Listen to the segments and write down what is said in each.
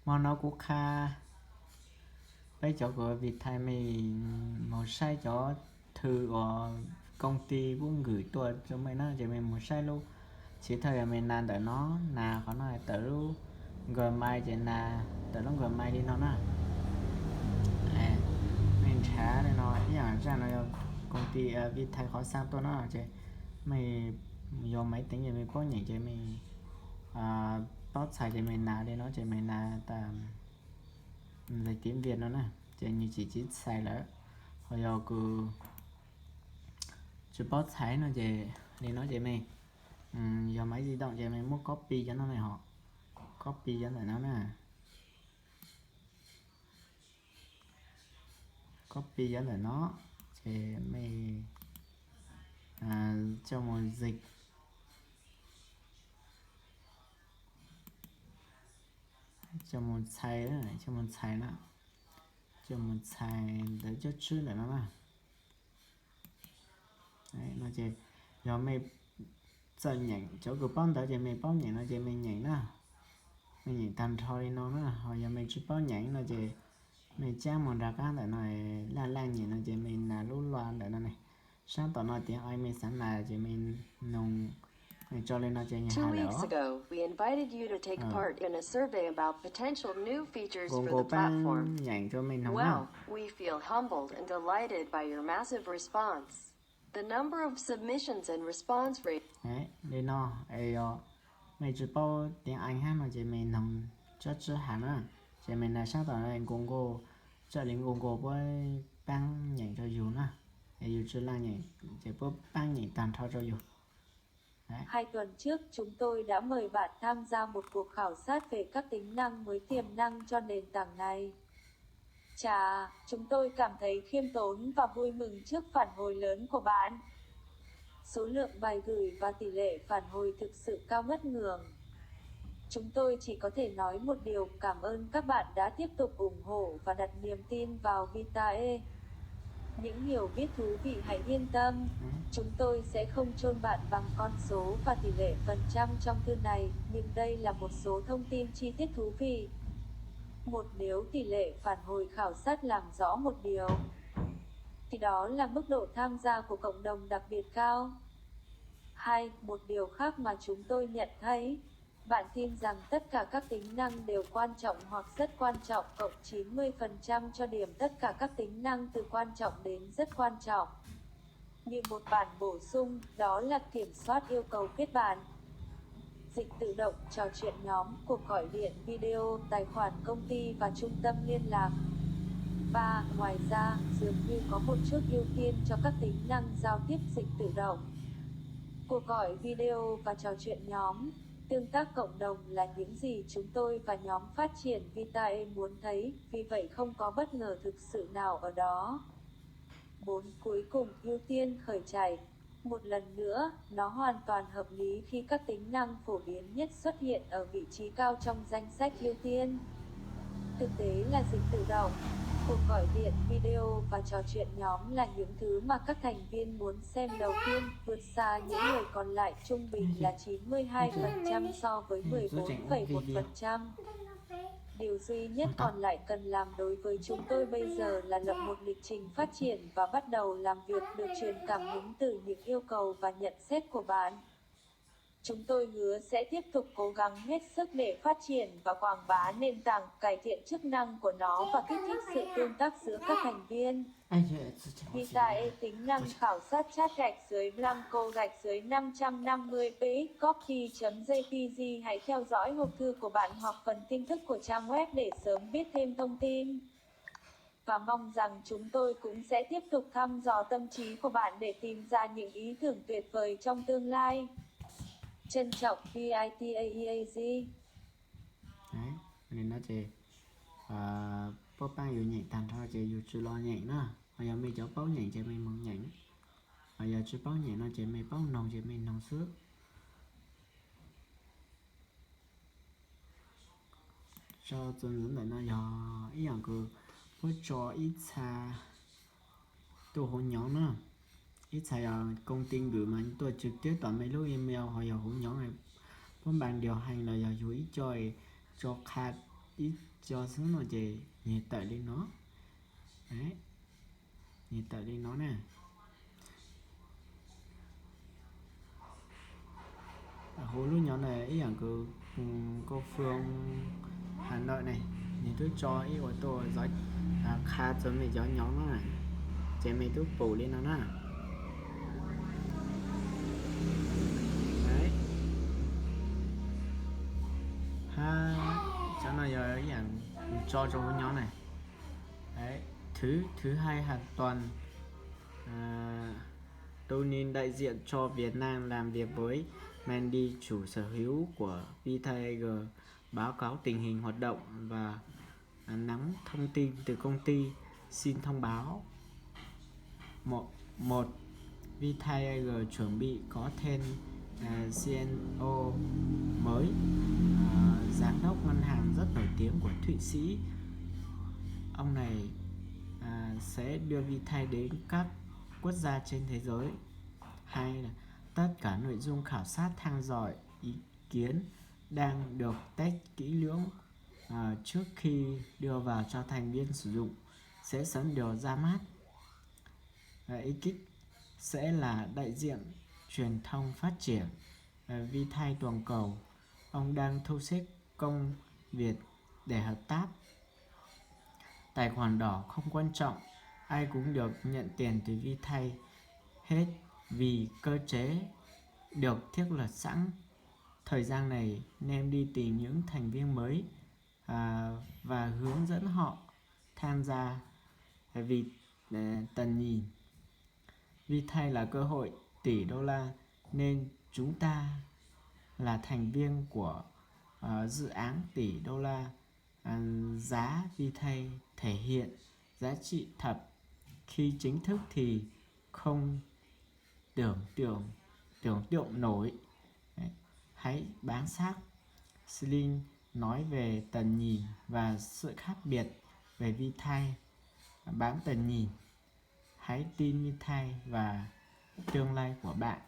Hmo no kuv qha peb cov kuv Vitae, mej mus saib cov thw uas koob ti pub ngwm tuaj rau mej na, ces mej mus saib lub, chiv thawj yog mej nas ntawm no, nas qhov no tawm lub Gmail ces nas tawm lub Gmail li no na. Mej nrhav li no ib yaam zaj no yog koob ti Vitae qhov xa tuaj na, ces mej yog maiv teev ces mej paub nyeem ces mej paub txhais ces mej nas li no ces mej nas tas zais tiv npias no na, ces nws tsis txhais lawm. Ho yog kuv tsis paub txhais no ces li no ces mej yog maiv di doom ces mej muab copy cov no, mej ho copy cov ntawm no na, copy cov ntawm no, ces mej coj mus zais, coj mus txhais, coj mus txhais na, coj mus txhais ntawv cuab tswb ntawm no na. No ces yog mej txawm nyeem, cov kws paub ntawv ces mej paub nyeem no ces mej nyeem na, mej nyeem tag nrho li no na. Ho yog mej tsis paub nyeem no ces mej caab mus nrug qaab ntawm no, laj laj nyeem no ces mej nas lub lua ntawm no ne, saab tom no tiv ai mej xaav nas ces mej noog, mej tso li no ces nws has lawm os. Kuv paab nyeem rua mej noog na. Li no, es yog mej tsis paub tiv ai hab no ces mej noog cuab tswb has na, ces mej nas saab tom no nkaus nkaus, txawm li nkaus nkaus puab paab nyeem rua yug na. Es yug tsis laj nyeem ces puab paab nyeem tag nrho rua yug. Hai tuần trước, chúng tôi đã mời bạn tham gia một cuộc khảo sát về các tính năng mới tiềm năng cho nền tảng này. Chà, chúng tôi cảm thấy khiêm tốn và vui mừng trước phản hồi lớn của bạn. Số lượng bài gửi và tỷ lệ phản hồi thực sự cao ngất ngường. Chúng tôi chỉ có thể nói một điều, cảm ơn các bạn đã tiếp tục ủng hộ và đặt niềm tin vào Vitae. Những hiểu biết thú vị, hãy yên tâm. Chúng tôi sẽ không chôn bạn bằng con số và tỷ lệ phần trăm trong thư này, nhưng đây là một số thông tin chi tiết thú vị. Một, nếu tỷ lệ phản hồi khảo sát làm rõ một điều, thì đó là mức độ tham gia của cộng đồng đặc biệt cao. Hai, một điều khác mà chúng tôi nhận thấy, bạn tin rằng tất cả các tính năng đều quan trọng hoặc rất quan trọng, cộng chín mươi phần trăm cho điểm tất cả các tính năng từ quan trọng đến rất quan trọng. Như một bản bổ sung, đó là kiểm soát yêu cầu kết bạn, dịch tự động, trò chuyện nhóm, cuộc gọi điện video, tài khoản công ty và trung tâm liên lạc. Ba, ngoài ra, dường như có một chút ưu tiên cho các tính năng giao tiếp dịch tự động. Cuộc gọi video và trò chuyện nhóm, tương tác cộng đồng là những gì chúng tôi và nhóm phát triển Vitae muốn thấy, vì vậy không có bất ngờ thực sự nào ở đó. Bốn, cuối cùng, ưu tiên khởi chạy. Một lần nữa, nó hoàn toàn hợp lý khi các tính năng phổ biến nhất xuất hiện ở vị trí cao trong danh sách ưu tiên. Thực tế là dịch tự động, cuộc gọi điện video và trò chuyện nhóm là những thứ mà các thành viên muốn xem đầu tiên, vượt xa những người còn lại, trung bình là chín mươi hai phần trăm so với mười bốn phẩy một phần trăm. Điều duy nhất còn lại cần làm đối với chúng tôi bây giờ là lập một lịch trình phát triển và bắt đầu làm việc, được truyền cảm hứng từ những yêu cầu và nhận xét của bạn. Chúng tôi hứa sẽ tiếp tục cố gắng hết sức để phát triển và quảng bá nền tảng, cải thiện chức năng của nó và kích thích sự tương tác giữa các thành viên. Vitae tính năng khảo sát chat gạch dưới Blanco gạch dưới năm trăm năm mươi pix copy chấm jpg. Hãy theo dõi hộp thư của bạn hoặc phần tin tức của trang web để sớm biết thêm thông tin. Và mong rằng chúng tôi cũng sẽ tiếp tục thăm dò tâm trí của bạn để tìm ra những ý tưởng tuyệt vời trong tương lai. Trân trọng, Vitae Asia. Li no ces puab paab yug nyeem tag nrho ces yug tsis los nyeem na. Ho yog mej cov paub nyeem ces mej moog nyeem, ho yog tsis paub nyeem no ces mej paub noog ces mej noog xwb. Tso txuas ntxiv ntawm no yog ib yaam kws puab tso ib txha tuaj huv nyoov na. Ib txha yog koob ti ngwm mas tuaj tswv tiab tom mej lub email, ho yog huv nyoov puab npaa điều hành los yog yug ib co tso qha ib co xwb no ces nws tawm li no. Nws tawm li no na. Hu lub nhóm này ib yam kuv, cô Phương Hà Nội này, nws twb tso ib ua tuaj, qha txog mej cov nhóm na, ces mej twb pum li no na. Hab cov no yog ib yam kuv tso rau hauv nhóm này. Thứ, thứ hai hàng tuần, Tony đại diện cho Việt Nam làm việc với Mandy, chủ sở hữu của Vitae Asia, báo cáo tình hình hoạt động và nắm thông tin từ công ty. Xin thông báo. Một, một, Vitae Asia chuẩn bị có thêm, à, xê e ô mới, à, giám đốc ngân hàng rất nổi tiếng của Thụy Sĩ. Ông này, à, sẽ đưa Vitae đến các quốc gia trên thế giới. Hai là tất cả nội dung khảo sát, thăm dò, ý kiến đang được test kỹ lưỡng, à, trước khi đưa vào cho thành viên sử dụng, sẽ sớm được ra mắt. À, Ekip sẽ là đại diện truyền thông phát triển, à, Vitae toàn cầu. Ông đang thu xếp công việc để hợp tác. Tài khoản đỏ không quan trọng, ai cũng được nhận tiền từ Vitae hết vì cơ chế được thiết lập sẵn. Thời gian này, nên đi tìm những thành viên mới, à, và hướng dẫn họ tham gia vì, à, tầm nhìn. Vitae là cơ hội tỷ đô la, nên chúng ta là thành viên của, ờ, dự án tỷ đô la. Ờ, giá Vitae thể hiện giá trị thật. Khi chính thức thì không tưởng tượng, tưởng tượng nổi. Đấy. Hãy bám sát. Celine nói về tầm nhìn và sự khác biệt về Vitae. Bám tầm nhìn. Hãy tin Vitae và tương lai của bạn.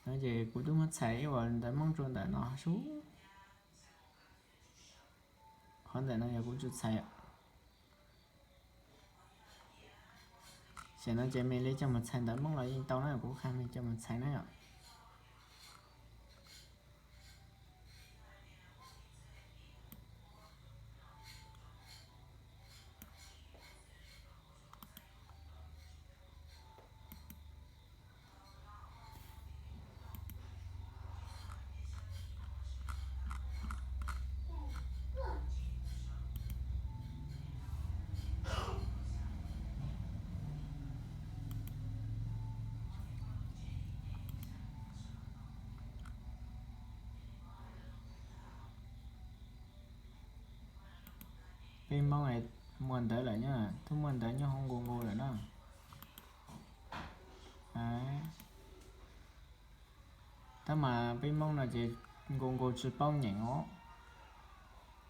Ces kuv twb muab txhais ib uas ntawv Hmoob rau ntawm no sub. Qhov ntawm no yog kuv tsis txhais. Ces no ces mej li coj mus txhais ntawv Hmoob los yeej tau na, kuv qha mej coj mus txhais na yom. Peb Hmoob muaj ntawv lawm nyob, twb muaj ntawv nyob hauv Google lawm na. Tab mas peb Hmoob no ces Google tsis paub nyeem os.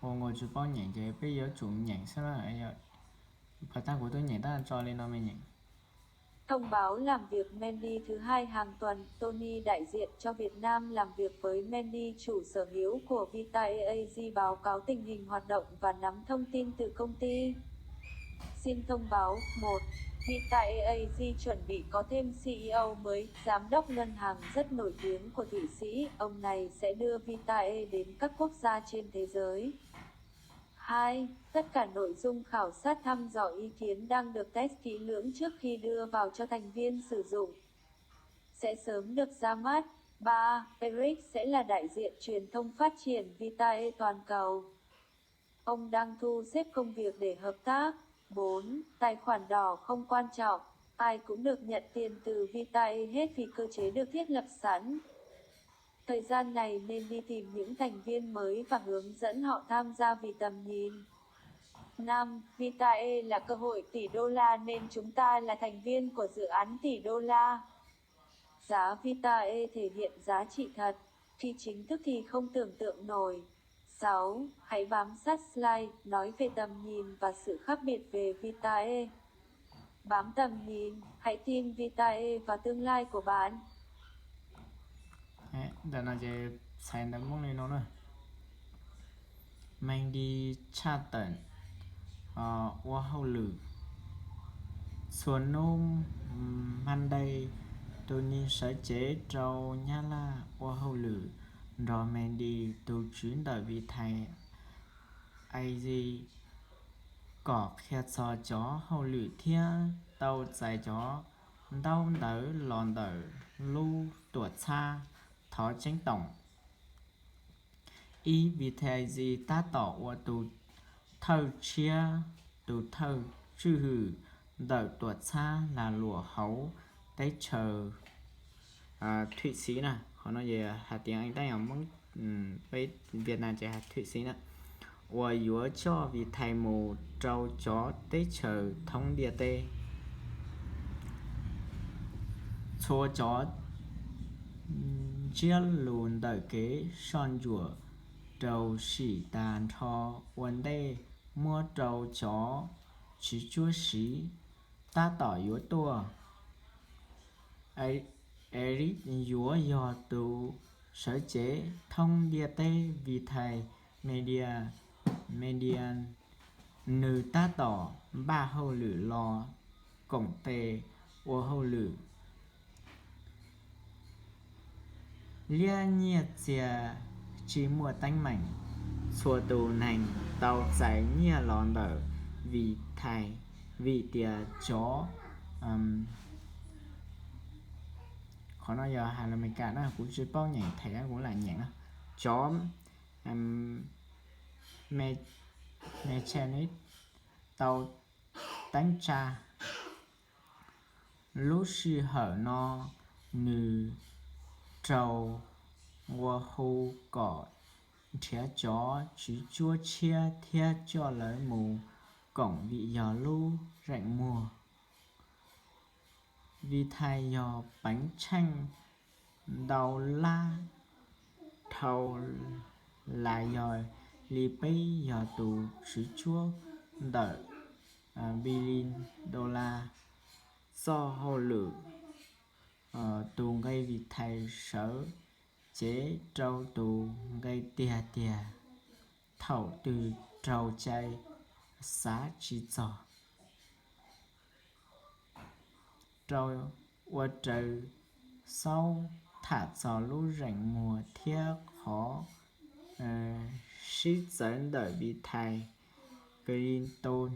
Google tsis paub nyeem ces peb yuav tsum nyeem xwb na. Pas tag kuv twb nyeem tab tso li no me nyeem. Thông báo làm việc Mandy thứ hai hàng tuần, Tony đại diện cho Việt Nam làm việc với Mandy, chủ sở hữu của Vitae Asia, báo cáo tình hình hoạt động và nắm thông tin từ công ty. Xin thông báo, một, Vitae Asia chuẩn bị có thêm xê e ô mới, giám đốc ngân hàng rất nổi tiếng của Thụy Sĩ, ông này sẽ đưa Vitae đến các quốc gia trên thế giới. Hai, tất cả nội dung khảo sát thăm dò ý kiến đang được test kỹ lưỡng trước khi đưa vào cho thành viên sử dụng. Sẽ sớm được ra mắt. Ba, Eric sẽ là đại diện truyền thông phát triển Vitae toàn cầu. Ông đang thu xếp công việc để hợp tác. Bốn, tài khoản đỏ không quan trọng, ai cũng được nhận tiền từ Vitae hết vì cơ chế được thiết lập sẵn. Thời gian này nên đi tìm những thành viên mới và hướng dẫn họ tham gia vì tầm nhìn. Năm, Vitae là cơ hội tỷ đô la nên chúng ta là thành viên của dự án tỷ đô la. Giá Vitae thể hiện giá trị thật, khi chính thức thì không tưởng tượng nổi. Sáu, hãy bám sát slide nói về tầm nhìn và sự khác biệt về Vitae. Bám tầm nhìn, hãy tin Vitae và tương lai của bạn. Ntawm no ces txhais ntawv Hmoob li no na: Meng Di tshaj tawm ua hauj lwm. Txhua hnub Monday, tus neeg sawv cev rau Nyab Laj ua hauj lwm nrog Meng Di, tus tswv ntawm Vitae Asia, kom qhia txog cov hauj lwm thiab tau txais cov ntaub ntawv los ntawm lub tuam txhab thov ceeb toom. Ib, Vitae Asia tab tom ua tus thawj tshiab, tus thawj tswj hwm ntawm tuam txhab lag luam hauv teb chaws Thwj Xim na, qhov no hais tias Tây Nguyên, Hmoob, peb Việt Nam ces hais Thwj Xim na, uas yuav coj Vitae mus rau cov teb chaws thoob ntiaj teb. Txhua cov ntsiab lus ntawm kev soj ntsuam rau sim tas nrho ua ntej muab rau cov tswv cuab siv tab tom yuav tuaj. Eric yuav yog tus sawv cev thoob ntiaj teb Vitae Media, Media, nws tab tom npaj hauj lwm los koom tes ua hauj lwm liab nyiaj txiag tsis muaj teeb meem. Txhua tus neeg tau txais nyiaj los ntawm Vitae vim tias cov, qhov no yog hais los Meskas na, kuv tsis paub nyeem, them kuv lam nyeem na. Cov Mechanic tau teeb tsa. Lub sij hawm no nws raug ua hu kom nrhiav cov tswv cuab tshiab thiab coj lawv mus koom vim yog lub zeem muag Vitae yog peev tsheej ntau lab dhau los yog li peb yog tus tswv cuab ntawm billion dollar txoj hauj lwm. Tus nqi Vitae sawv cev rau tus nqi tiag tiag thaum twg raug cai xav tsis txog. Rau ua raws xaub tham txog lub zeem muag thiab qhov sib txawv ntawm Vitae, Clinton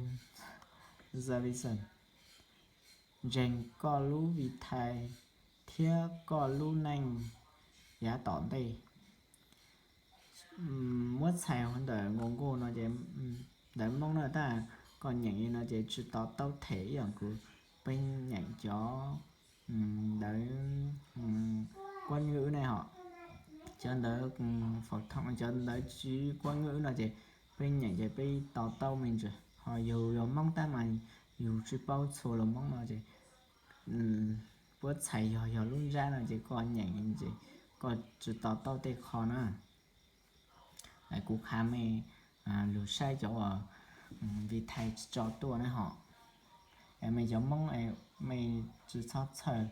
Davidson ntseeg koj lub Vitae thiab koj lub neej yav tom ntej. Muab txhais ntawm nkaus nkaus no ces ntawv Hmoob na, tab koj nyeem li no ces tsis to taub them ib yam kuv pheej nyeem cov ntawv Kuab Ngwj ne hom. Cov ntawv phổ thông, cov ntawv tsis Kuab Ngwj no ces peb nyeem ces peb to taub me ntsis. Ho yus yog Hmoob tab mas yus tsis paub txhua lus Hmoob no ces puab txhais yog yog lub ntsab no ces koj nyeem ces koj tsis to taub tej qho na. Kuv qha mej lug saib cov uas Vitae tso tuaj na hom. Es mej cov Hmoob es mej tsis txhob txhawj,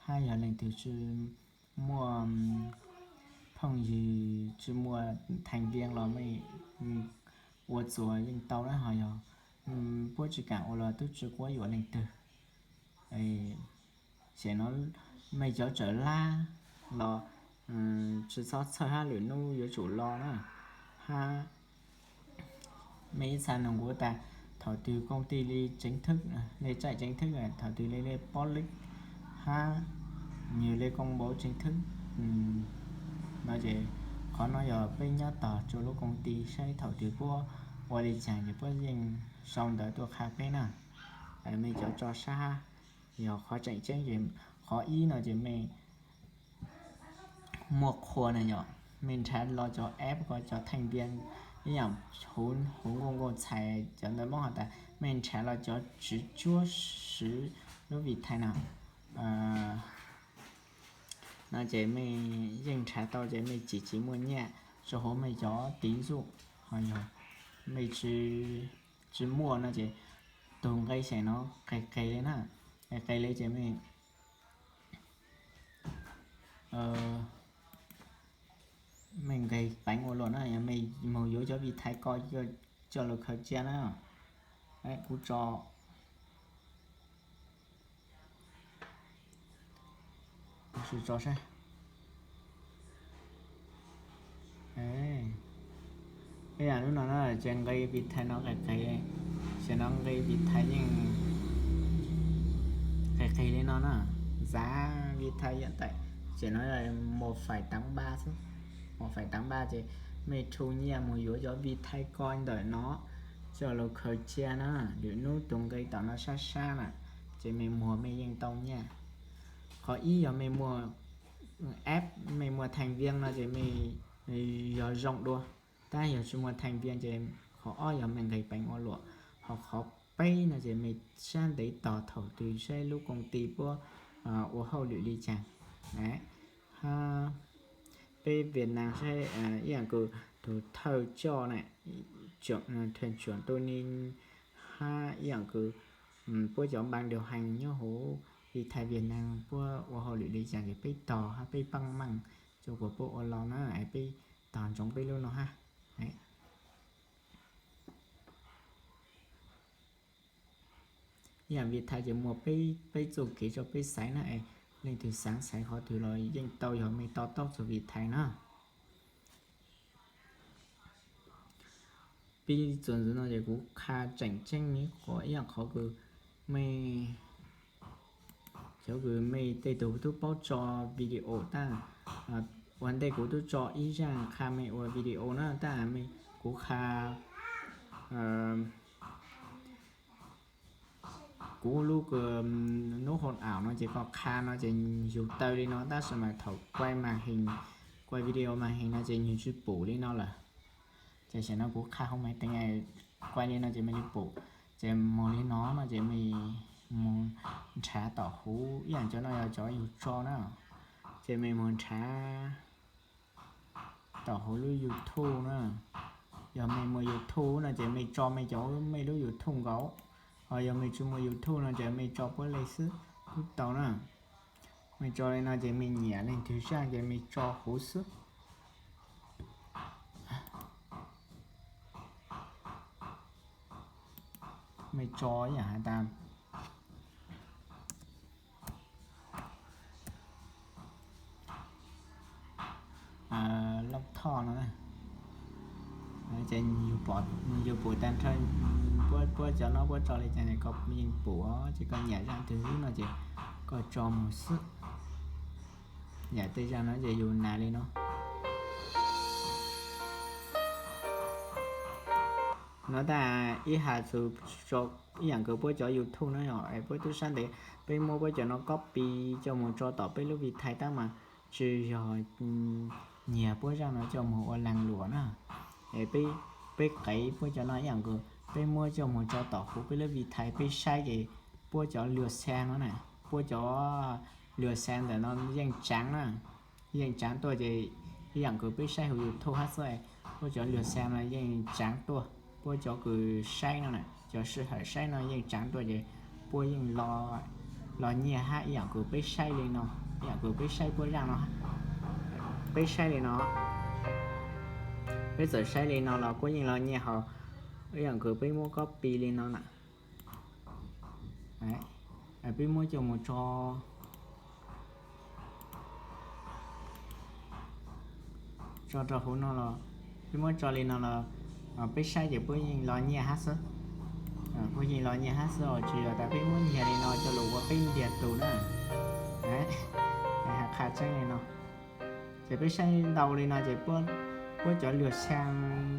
hab yog leej twg tsis muaj phooj ywg, tsis muaj thành viên los mej ua txuas yeej tau na, ho yog puab tsis kam ua los tub tsis quab yuam leej twg. Xyem no mej cov tsawv lab los tsis txhob txhawj hab lwm nub yuav tsum los na. Hab mej ib txha nug kuv tas thaum twg công ty li chính thức, li tsaij chính thức, thaum twg li li pob lib hab nwg li công bố chính thức no ces qhov no yog peb nyob tog rua lub công ty saib thaum twg puab ua li caag ces puab yeej sau ntawv tuaj qha peb na. Mej cov tso sab hab, yog qhov tseem ceeb ces qhov ib no ces mej muaj qhua na yom, mej nrhav los cov app ko cov thành viên ib yam huv nkuaj nkuaj txhais cov ntawv Moob has tas mej nrhav los cov tswv cuab swv lub Vitae na no ces mej yeej nrhav tau ces mej tsis tsis muaj nyiaj rua huv mej cov tín zuj, ho yog mej tsis muaj no ces tug nqe xyem no qes qes li na, qes qes li ces mej, nqis peev ua luam na, yog mej moog yuav cov Vitae ko coj lug khaws cia na. Kuv tso, sim tso saib. Ib yam lub no na, ces nqi Vitae no qis qis, ces no nqi Vitae yeej qis qis li no na, giá Vitae hiện tại ces nó một phẩy tám ba xwb, một phẩy tám ba ces mej thu nyiaj mus yuav cov Vitae ko ntawm no coj lug khaws cia na, lwm hnub tus nqi tom no sab sab na, ces mej muag mej yeej tau nyiaj. Qhov ib yog mej muaj app, mej muaj thành viên no ces mej yog zoo dua, tab yog tsis muaj thành viên ces qhov ob yog mej nqis peev ua luam, ho qhov peb no ces mej sab ntev tos thaum twg saib lub công ty puab ua hauj lwm li cas. Peb Việt Nam saib ib yam kws tus thawj coj na, thuyền trưởng Tony hab ib yam kws puab cov ban điều hành nyob huv Vitae Việt Nam puab ua hauj lwm li cas ces peb tos hab peb pab meej rua kuas puab ua los na, peb tos ntsoov peb lub no hab. Ib yam Vitae ces muaj peb txuj kev rua peb xaiv na, es leej twg xaav xaiv qhov twg los yeej tau, yog mej to taub txug Vitae na. Pib txuas ntxiv no ces kuv qha tseem ceeb ib qhov, ib yam qhov kws mej, cov kws mej tej tug tub paub tso video tab, ua ntej kuv tub tso ib zaj qha mej ua video na tab, kuv qha kuv lub kws nub hoo aum no ces koj qha no ces yug taw li no tab sis mas thaum quay màn hình, quay video màn hình no ces yug tsis pum li no lawm. Ces tam sim no kuv qha hauv maiv teev, quay li no ces mej li pum. Ces moog li no no ces mej moog nrhav tom huv, ib yam cov no yog cov yug tso na, ces mej moog nrhav tom huv lub YouTube na. Yog mej muaj YouTube no ces mej tso mej cov, mej lub YouTube nkaus, ho yog mej tsis muaj YouTube no ces mej tso puab le xwb kuj tau na. Mej tso li no ces mej nyiam leej twg zaj ces mej tso huv xwb. Mej tso ib yam has tas Lauj Thoj no, ces yug pum tag nrho, puab cov no puab tso li cas koj yeej pum, ces koj nyiam zaj twg no ces koj tso mus xwb. Yam tej zaj no ces yug nas li no. No tas ib has txug ib yam kws puab cov YouTube no yog puab tub sab ntev peb muab puab cov no copy coj mus tso tom peb lub Vitae tab mas tsis yog nyiag puab zaj no coj mus ua leej luam na. Peb qev puab cov no ib yam kws peb muab coj mus tso tom huv peb lub Vitae peb saib ces puab cov lượt xem no na, puab cov lượt xem ntawm no yeej tsaav na, yeej tsaav tuaj ces ib yam kws peb saib huv YouTube hab xwb, puab cov lượt xem no yeej tsaav tuaj, puab cov kws saib no na, cov sij hawm saib no yeej tsaav tuaj ces puab yeej los nyiaj hab ib yam kws peb saib li no, ib yam kws peb saib puab zaj no, peb saib li no, peb txawm saib li no los puab yeej los nyiaj hos ib yam kws peb muab copy li no na. Peb muab coj mus tso, tso rau huv no los, peb muab tso li no los peb saib ces puab yeej los nyiaj hab xwb. Puab yeej los nyiaj hab xwb os, tsis yog tas peb muab nyiag li no coj lug ua peb ntiag tug na. Qha tseeb li no, ces peb saib ntau li no ces puab cov lượt xem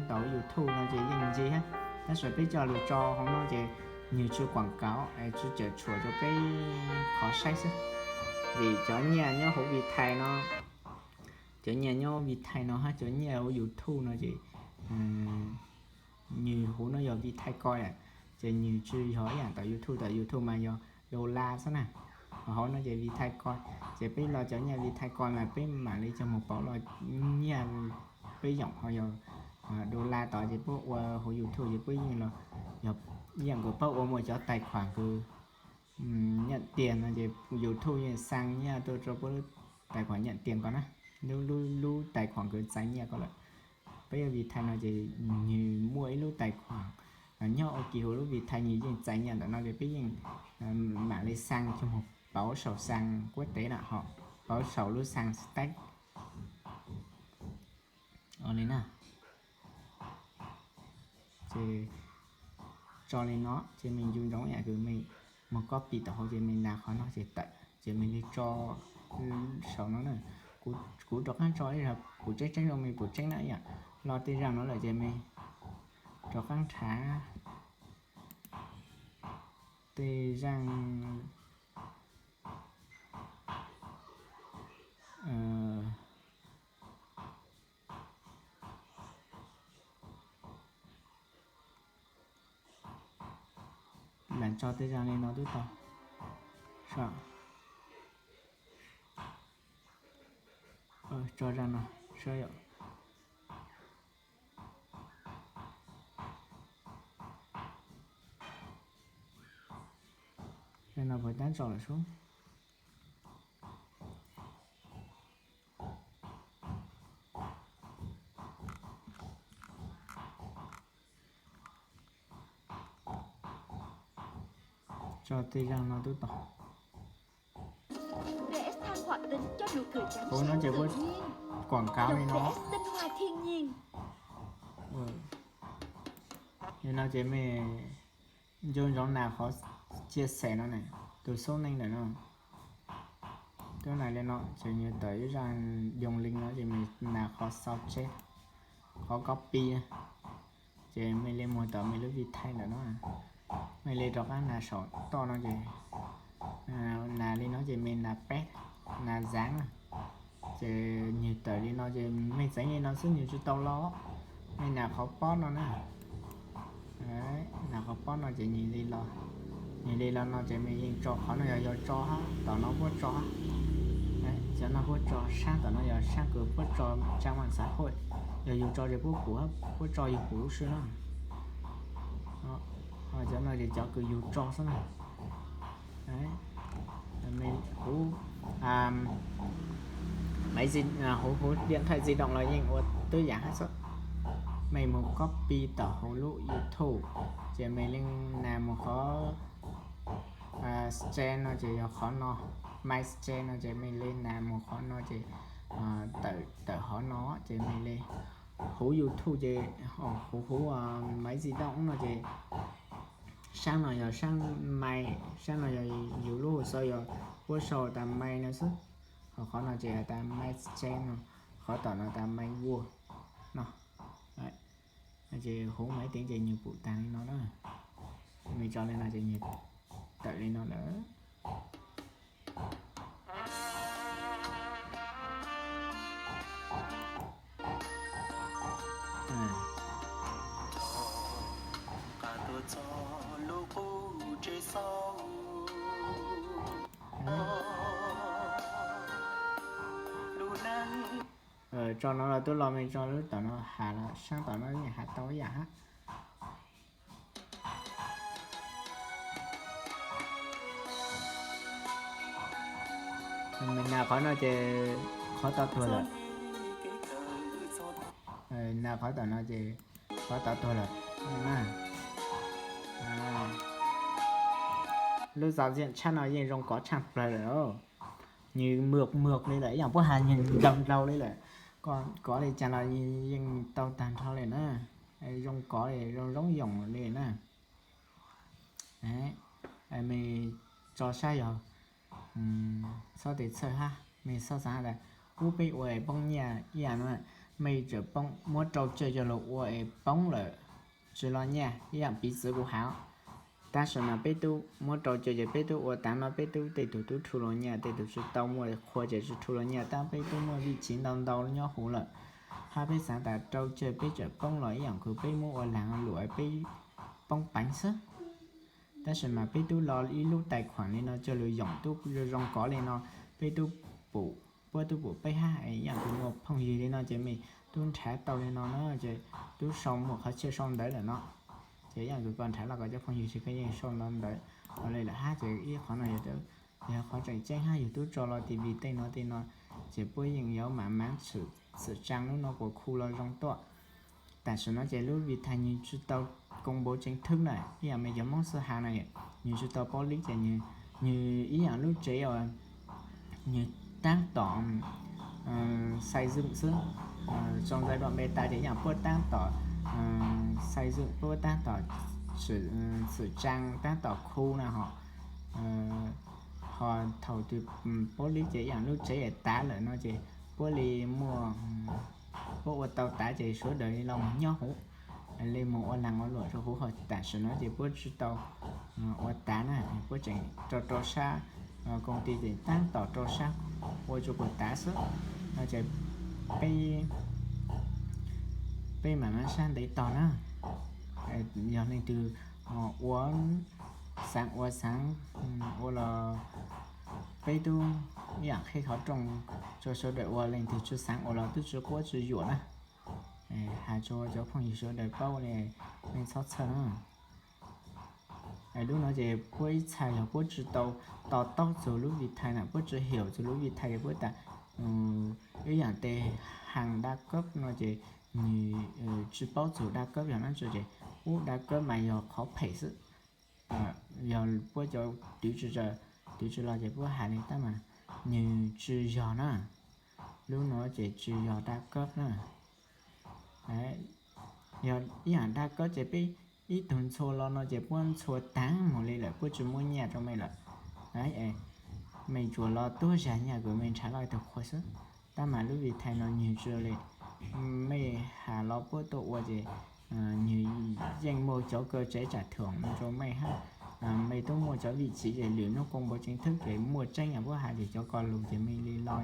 ntawm YouTube no ces yeej ntxim hab, tab sis peb coj lug tso hauv no ces nwg tsis quảng cáo, tsis tseem tshuam rau peb qhov saib xwb. Vim cov nyiaj nyob huv Vitae no, cov nyiaj nyob Vitae no hab cov nyiaj huv YouTube no ces nwg huv no yog Vitae Coin, ces nwg tsis yog ib yam tom YouTube, tom YouTube mas yog dollar xwb na. Hauv no ces Vitae Coin, ces peb los cov nyiaj Vitae Coin mas peb mam li coj mus pauv los nyiaj peb yoom, ho yog dollar tod ces puab ua huv YouTube ces puab yeej los, yog ib yam kws puab ua muaj cov tài khoản kws nhận tiền no ces YouTube yeej xa nyiaj tuaj rau puab lub tài khoản nhận tiền ko na. Lub, lub tais khuam kws txais nyiaj ko lawm. Peb ua Vitae no ces nws muaj ib lub tais khuam nyob ua ke hauv lub Vitae, nws yeej txais nyiaj ntawm no ces peb yeej mam li xa coj mus pauv saum xaa kuab tev na, ho pauv saum lub xaa stake li na. Ces tso li no ces mej ncu ntsoov yam kws mej moog copy tau hauv ces mej nas qhov no ces tawm ces mej li tso saum no na. Kuv rov qaab tso ib zag pum tseeb tseeb rau mej pum tseeb na, ib yam lo tej zaaj no lawm ces mej rov qaab nrhav tej zaaj Lam tso tej zag li no twb tau. Tso zag no saib yom. Zag no puas tab tso lawm sub. Tso tej zag no twb tau. Hauv no ces kuj quảng cáo li no. Li no ces mej nco ntsoov nas qhov chia sẻ no na, tus xub neej ntawm no. Tub nas li no ces nws tawm ib zaj yoo li no ces mej nas qhov sau tseg, qhov copy na. Ces mej li mus tom mej lub Vitae ntawm no, mej li rov qab nas saum toj no ces nas li no ces mej nas peb, nas zaav na. Ces nws tawm li no ces mej txeev li no xwb nws tsis tau los. Mej nas qhov pob no na. Nas qhov pob no ces nws li los, nws li los no ces mej yeej tso qhov no yog yus tso hab, tom no puab tso hab. Cov no puab tso, saab tom no yog saab kws puab tso trang mạng xã hội, yog yus tso ces puab pum, puab tso yus pum lub sij no. Cov no ces cov kws yus tso xwb na. Huv, huv, huv điện thoại di động los yeej ua tib yam hab xwb. Mej mus copy tom huv lub YouTube ces mej li nas mus qhov share no ces yog qhov no, my share no ces mej li nas mus qhov no ces tawm hov no ces mej li huv YouTube ces, huv, huv máy di động no ces saab no yog saab my, saab no yog yus lub hồ sơ yog puab sau tas my no xwb. Ho qhov no ces has tas my share no, qhov tom no tas my work no. Ces huv máy tính ces nws pum taag li no na. Mej tso li no ces nws tawm li no lawm. Tso no los tub los mej tso lub tom no has los saab tom no yeej has tau ib yam hab. Mej nas qhov no ces qhov tod tuag lawm. Nas qhov tom no ces qhov tod tuag lawm. Lub giao diện chat no yeej zoo kov tshaaj plawg lawm. Nws mượt mượt li lawm, ib yam puab has nws ntaug ntaug li lawm. Koj kov li cas los yeej tau taag nrho li na. Zoo kov li, zoo zoo yoos li na. Mej tso saib yog xob tes txhawj hab, mej xob xaav tas ub peb ua es poob nyiaj ib yam no, mej txawm poob muab rau tsawg coj lug ua es poob lawm, tsi los nyiaj ib yam piv txwv kuv has. Tab sis mas peb tub muab rau tsawg ces peb tub ua taag no peb tub tej tug tub rhu los nyiaj, tej tug tsi tau muaj qhua ces tsi rhu los nyiaj, tab peb tub muaj vij chiv ntau ntau nyob huv lawm. Hab peb xaav tas rau tsawg peb txawm poob los ib yam kws peb muab ua laag luam peb poob peev xwb. Tab sis mas peb tub lo ib lub tais khuam li no coj lug yoom tub zoo zoo kov li no, peb tub pum, puab tub pum peb hab, ib yam kws muaj phooj ywg li no ces mej tub nrhav tau li no na ces tub sau muaj qhov chaw sau ntawv lawm no. Ces ib yam kws koj nrhav los koj cov phooj ywg ces koj yeej sau ntawv ntawd li lawm hab ces ib qhov no yog qhov tseem ceeb hab yug tub tso los tiv vij tej no tej no ces puab yeej yuav mam mav txhwm tsaa lub no kuas khu los zoo tuaj. Tam sim no ces lub Vitae nwg tsi tau công bố chính thức na, ib yaam mej cov Moob xub has na, nwg tsi tau paub li ces nwg ib yaam lub tsev uas nwg taab tom xây dựng xwb. Trong giai đoạn beta ces ib yaam puab taab tom xây dựng, puab taab tom txhwm tsaa, taab tom khu na ho. Ho thaum twg puab li ces ib yaam lub tsev tav lawm no ces puab li muaj, puab ua tau tav ces sawv daws li los mus nyob huv, li mus ua laag ua luam rua huv. Ho tam sim no ces puab tsi tau ua tav na, puab tseem rau rau sab, công ty tseem taab tom rau sab ua rua kuas tav xwb no ces peb mam mav sab ntev tog na. Yog leej twg ua xaav ua xaav ua los peb tub ib yaam qheb qhov rooj rua sawv daws ua, leej twg tsi xaav ua los tub tsi quab tsi yuam na. Has rua cov phooj ywg sawv daws paub li, mej txhob txhawj na. Lub no ces puab ib txha yog puab tsi tau to taub txug lub Vitae na, puab tsi heuc txug lub Vitae ces puab tas ib yaam tes hàng đa cấp no ces nwg tsi paub txug đa cấp yog nab tsi ces ub đa cấp mas yog qhov phem xwb. Yog puab cov twv tsi, twv tsi los ces puab has li tab mas nwg tsi yog na. Lub no ces tsi yog đa cấp na. Yog ib yaam đa cấp ces peb ib tug ntxhua los no ces puab ntxhua taag moog li lawm, puab tsi muab nyaj rua mej lawm. Mej tsuas los tuab zag nyaj kws mej nrhav loj ib tug qhua xwb. Tab mas lub Vitae no nwg tsi li, mej has los puab tuaj ua ces nwg yeej muaj cov cơ chế trả thưởng rua mej hab. Mej tub muaj cov vị trí ces lwm nub công bố chính thức ces muaj tseeb, puab has ces cov ko lug ces mej li los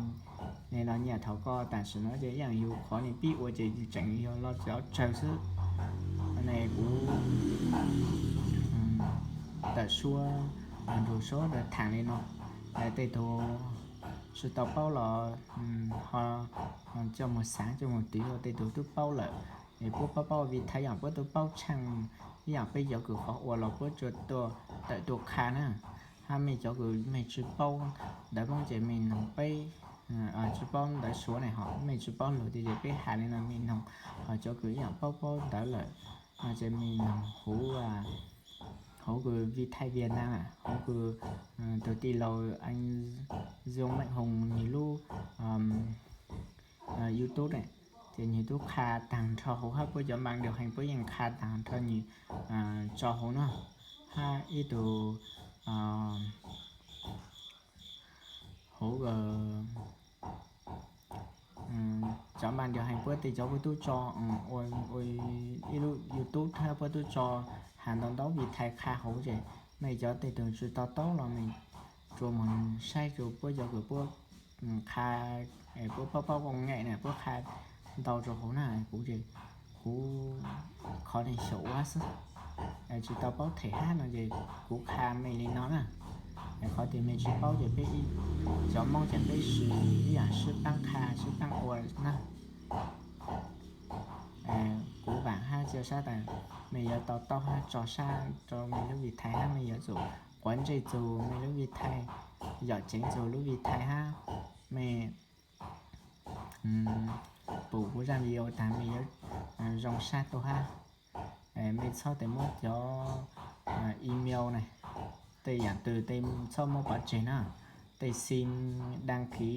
nyaj. Thaum ko tam sim no ces ib yaam yug qhov nwg pib ua ces tseem yog los cov tsawg xwb. Ne kuv tawm suab nrug sawv daws thaam li no, tej tug tsi tau paub los ho coj moog xaav coj moog twv, tej tug tub paub lawm es puab paub paub Vitae, ib yaam puab tub paub tshaaj, ib yaam peb cov kws qhov ua los puab tsuas tuaj tawm tuaj qha na. Hab mej cov kws mej tsi paub ntawv Moob ces mej noog peb, tsi paub ntawv Suav ne ho mej tsi paub lug tias ces peb has li no mej noog. Ho cov kws ib yaam paub paub ntawv lawm no ces mej noog huv, huv kws Vitae Việt Nam, huv kws tug tij laug Anh Dương Mạnh Hùng nwg lub YouTube ne, ces nwg tub qha taag nrho huv hab puab cov ban điều hành puab yeej qha taag nrho nwg tso huv no. Hab ib tug huv cov ban điều hành puab tej cov puab tub tso ua ib lub YouTube hab puab tub tso has ntau ntau Vitae qha huv ces mej cov tej tug tsi to taub los mej tsuas moog saib rua puab cov kws puab qha, puab paub paub công nghệ na puab qha ntau rua huv na. Kuv ces kuv qhov neeg xyaum ua xwb, tsi tau paub them hab no ces kuv qha mej li no na. Qhov tias mej tsi paub ces peb cov Moob ces peb sib, ib yaam sib paab qha sib paab ua na. Kuv vaam hab cia sab tas mej yuav to taub hab tso sab rua mej lub Vitae hab mej yuav tsum quav ntsej txug mej lub Vitae, yom ceev txug lub Vitae hab mej pum kuv zaaj video taag mej yuav zoo sab tuaj hab. Mej txhob tes muab cov email na, tej yaam twg tej txhob muab pov tseg na. Tej sim đăng ký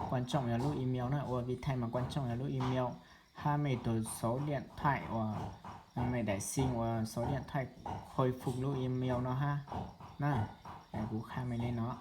quan trọng yog lub email na, ua Vitae mas quan trọng yog lub email, hab mej tug số điện thoại uas mej đăng ký ua số điện thoại khôi phục lub email no hab na. Kuv qha mej li no.